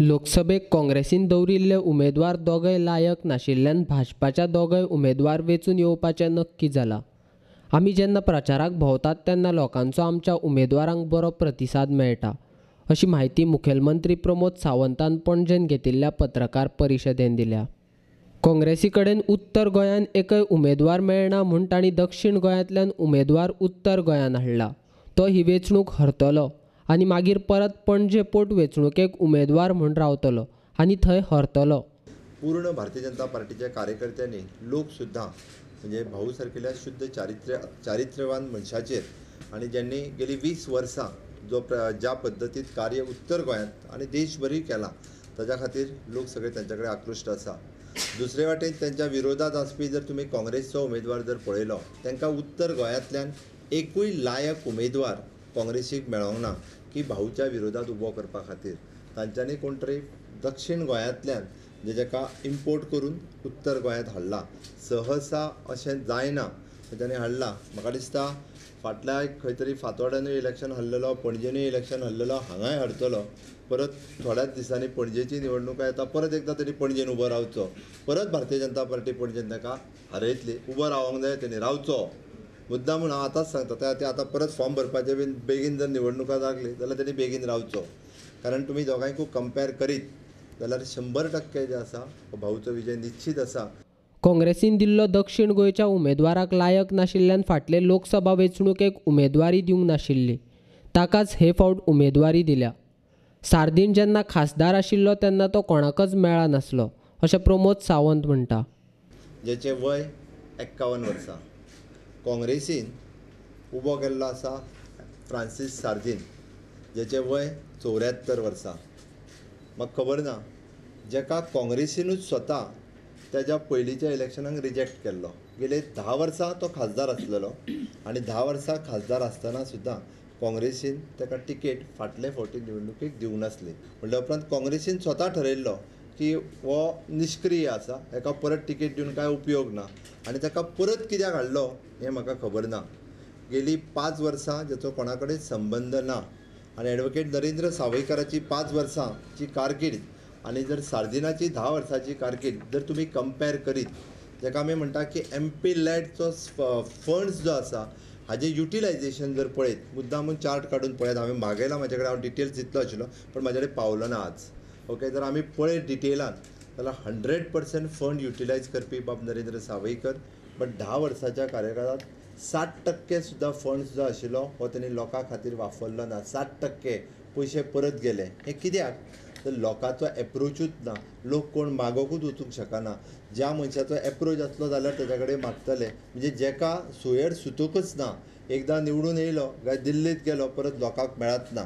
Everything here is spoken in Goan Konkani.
लोकसभेक काँग्रेसीन दवरिल्ले उमेदवार दोगय लायक नाशिल्ल्यान भाजपाच्या दोगय उमेदवार वेंचून येवपाचें नक्की जालां. आमी जेन्ना प्रचाराक भोंवतात तेन्ना लोकांचो आमच्या उमेदवारांक बरो प्रतिसाद मेळटा अशी म्हायती मुखेलमंत्री प्रमोद सावंतान पणजेन घेतिल्ल्या पत्रकार परिशदेन दिल्या. काँग्रेसी कडेन उत्तर गोंयान एकय उमेदवार मेळना म्हूण तांणी दक्षिण गोंयांतल्यान उमेदवार उत्तर गोंयान हाडला. तो ही वेंचणूक हरतलो आनी मागीर परत पणजे पोट वेंचणुकेक उमेदवार म्हूण रावतलो आनी थंय हरतलो. पूर्ण भारतीय जनता पार्टीच्या कार्यकर्त्यांनी लोक सुद्दां म्हणजे भाऊ सारकेल्या शुद्ध चारित्र्यवान मनशाचेर आनी ज्यांनी गेली 20 वर्सां जो ज्या पद्दतीत कार्य उत्तर गोंयांत आनी देशभरूय केलां ताज्या खातीर लोक सगळे तांच्या कडेन आकृश्ट आसा. दुसरे वाटेन तांच्या विरोधात आसपी जर तुमी काँग्रेसचो उमेदवार जर पळयलो तांकां उत्तर गोंयांतल्यान एकूय लायक उमेदवार काँग्रेसीक मेळोंक ना की भाऊच्या विरोधात उबो करपा खातीर. तांच्यांनी कोण तरी दक्षिण गोंयांतल्यान जे जाका इम्पोर्ट करून उत्तर गोंयांत हाडला. सहसा अशें जायना, तांच्यांनी हाडला. म्हाका दिसता फाटल्या खंय तरी फातोड्यानूय इलेक्शन हरलेलो, पणजेनूय इलेक्शन हरलेलो, हांगाय हरतलो. परत थोड्याच दिसांनी पणजेची निवडणुका येता, परत एकदां तरी पणजेन उबो रावचो. परत भारतीय जनता पार्टी पणजेन ताका हरयतली. उबो रावंक जाय तेणी, रावचो. मुद्दा म्हूण हांव आतांच सांगता, ते आतां परत फॉर्म भरपाचे बीन बेगीन जर निवडणुका लागली जाल्यार तेणी बेगीन रावचो. कारण तुमी दोगांयकूय कंपेर करीत जाल्यार 100% जे आसा हो भाऊचो विजय निश्चीत आसा. काँग्रेसीन दिल्लो दक्षिण गोंयच्या उमेदवाराक लायक नाशिल्ल्यान फाटले लोकसभा वेंचणुकेक उमेदवारी दिवंक नाशिल्ली, ताकाच हे फावट उमेदवारी दिल्या. सार्दीन जेन्ना खासदार आशिल्लो तेन्ना तो कोणाकच मेळनासलो अशें प्रमोद सावंत म्हणटा. जेचें वय 51 वर्सां, काँग्रेसीन उबो केल्लो आसा फ्रांसीस सार्दीन जेचें वय 74 वर्सां. म्हाका खबर ना जेका काँग्रेसीनूच स्वता तेज्या पयलींच्या इलेक्शनाक रिजेक्ट केल्लो. गेले 10 वर्सां तो खासदार आसलेलो आनी 10 वर्सां खासदार आसतना सुद्दां काँग्रेसीन ताका तिकेट फाटले फावटी निवडणुकेक दिवंक नासली. म्हणल्या उपरांत काँग्रेसीन स्वता ठरयल्लो की हो निश्क्रीय आसा, हेका परत तिकेट दिवन कांय उपयोग ना आनी ताका परत कित्याक हाडलो हें म्हाका खबर ना. गेली 5 वर्सां जेचो कोणा कडेन संबंद ना आनी एडवोकेट नरेंद्र सावयकाराची 5 वर्सांची कारकीर्द आनी जर सार्दिनाची 10 वर्सांची कारकीर्द जर तुमी कंपेर करीत, जाका आमी म्हणटा की एम पी लॅडचो फंड्स जो आसा हाजें युटिलायजेशन जर पळयत, मुद्दामून चार्ट काडून पळयत, हांवें मागयला म्हाजे कडेन, हांव डिटेल्स दितलो आशिल्लो पण म्हाजे कडेन पावलो ना आज. ओके, जर आमी पळयत डिटेलान जाल्यार 100% फंड युटिलायज करपी बाब नरेंद्र सावयकर, बट 10 वर्साच्या कार्यकाळांत 60% सुद्दां फंड्स जो आशिल्लो हो तेणी लोकां खातीर वापरलो ना. 60% पयशे परत गेले. हें कित्याक तर लोकांचो एप्रोचूच ना, लोक कोण मागोकूच वचूंक शकना. ज्या मनशाचो एप्रोच आसलो जाल्यार तेज्या कडेन मागतले. म्हणजे जेका सुयेर सुतूकच ना, एकदां निवडून येयलो काय दिल्लीत गेलो, परत लोकांक मेळत ना.